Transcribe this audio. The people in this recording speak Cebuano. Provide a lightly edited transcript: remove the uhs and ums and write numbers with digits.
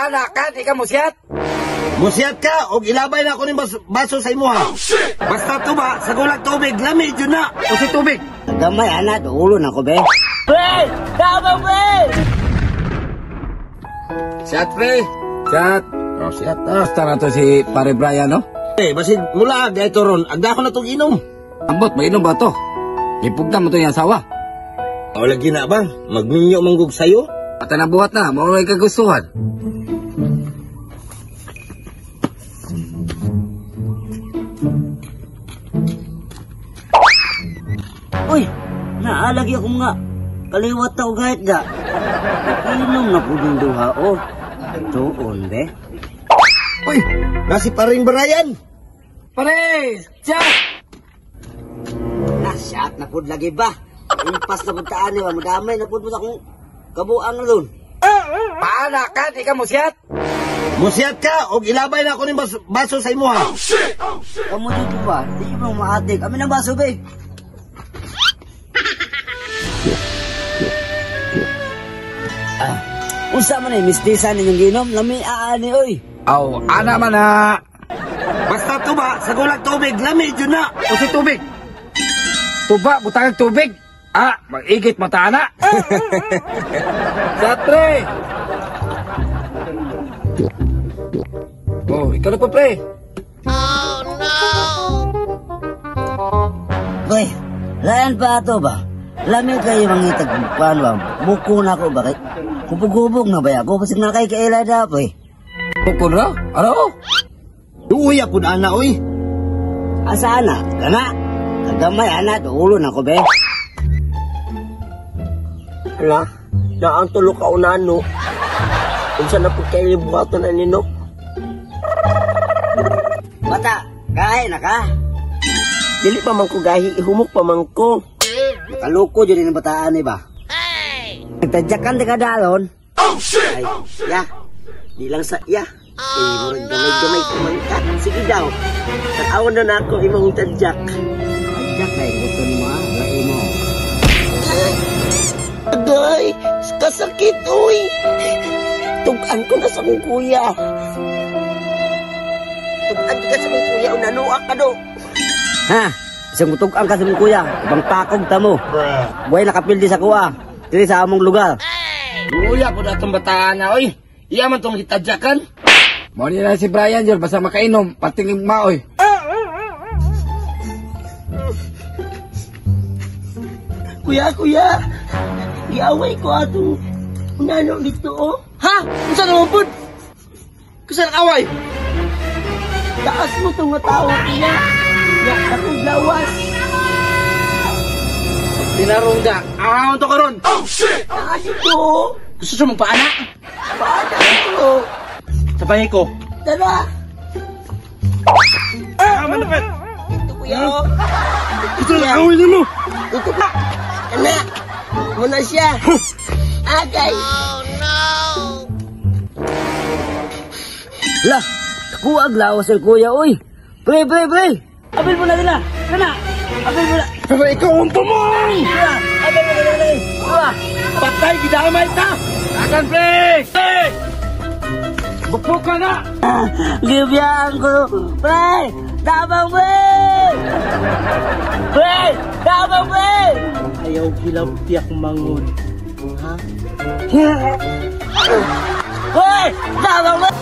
Paana ka, di ka musiyat? Musiyat ka og ilabay na ako ning baso sa imuha. Oh, shit! Basta tuba, sa gulag tubig, lami jud na. O si tubig. Gamay ana, ulo na ko be. Pre! Tama pre! Siyat pre. Siyat. Oh, siyat ah. Basta na to si pare Brian, no? Eh, basin mula ito ron, agda ko na tong inom. Ambot, mainom ba to? Ipugna mo to yung asawa. O lagi na ba? Magminyo manggug sayo? At nabuhat na, maulay kagustuhan. Uy, naalagi ako nga. Kaliwat na ugayat ga. Inom na po din duha, oh. Tuon, be. Uy, nasi paring Brian. Pare! Siya! Na, siya na po lagi ba? Impas na puntaan niya, madamay na po mo akong kabuang na dun. Paana ka, di ka musiyat? Musiyat ka, og ilabay na ako ning baso sa imuha. Oh, shit! Oh, shit! Kamu dito ba? Di mo maatik. Amin ang baso, be. Ah, unsa man eh, mistisa ninyong ginom, lami aani, oy. Aw, ana man na. Basta tuba, sa gulag tubig, lami jud na. O si tubig. Tuba, butangag tubig. Ah, mag-igit mata na. Sa pre. Oh, ikaw na po, pre. Oh, no! Pre, layan pa ato ba? Lami kayo mangitag, paano ba? Buko na ako ba? Kay, kubog-kubog na ba ako? Kasi na kay kaila da, pre. Buko na? Ano? Uy, ako na ana, oy. Asa ana? Kana? Kagamay ana, ulo na ko, be. Hala, naang tulo ka unano. Unsa na pud kay buhaton ani no? Bata, gahi na ka? Dili pa man ko gahi, ihumok pa man ko. Nakaloko dyan yung bataan eh ba? Nagtadyakan di ka dalon. Oh, shit! Ay, ya. Di lang sa ya. Eh, murag gamay-gamay kumangka. Sige daw. Tanawan na nako imong tadyak. Tadyak na gusto nimo ha, lain mo. Agay, kasakit oy. Tugan ko na sa kong kuya. Tugan ka sa kong kuya, unanuak ka do. Ha? Isang tugan ka sa kong kuya, ibang pakog ta mo. Buhay nakapildi sa kuha, diri sa among lugar. Kuya po na itong bataan na, oy. Iya man itong hitadyakan. Mao ni na si Brian yun, basta makainom, pating maoy. Kuya, kuya, giaway ko atong unano dito, oh. Ha? Unsa na mo pud? Kusa nakaway? Taas mo itong nga tao, kuya. Ya, akong lawas. Tinarong da. Ah, to karon. Oh, shit! Taas ito, oh. Gusto siya mong paana? Paana ito? Sabay ko. Tara. Ah, manapit. Ito, kuya, oh. Ito na away nimo. Ito pa. Ana. Muna siya. Agay. Oh, no! Lah, kuag lawas ang kuya, oy. Pre, pre, pre. Abil mo na nila. Kana. Abil mo na. Pero ikaw ang tumong! Abil mo na nila. Kuha. Patay, gidamay ta! Akan, pre! Pre! Bukbuk ka na! Gibiyaan ko. Pre! Tabang, pre! Pre! Tabang, pre! Ayaw gilampiak mangon. Ha? Pre! Tabang, pre!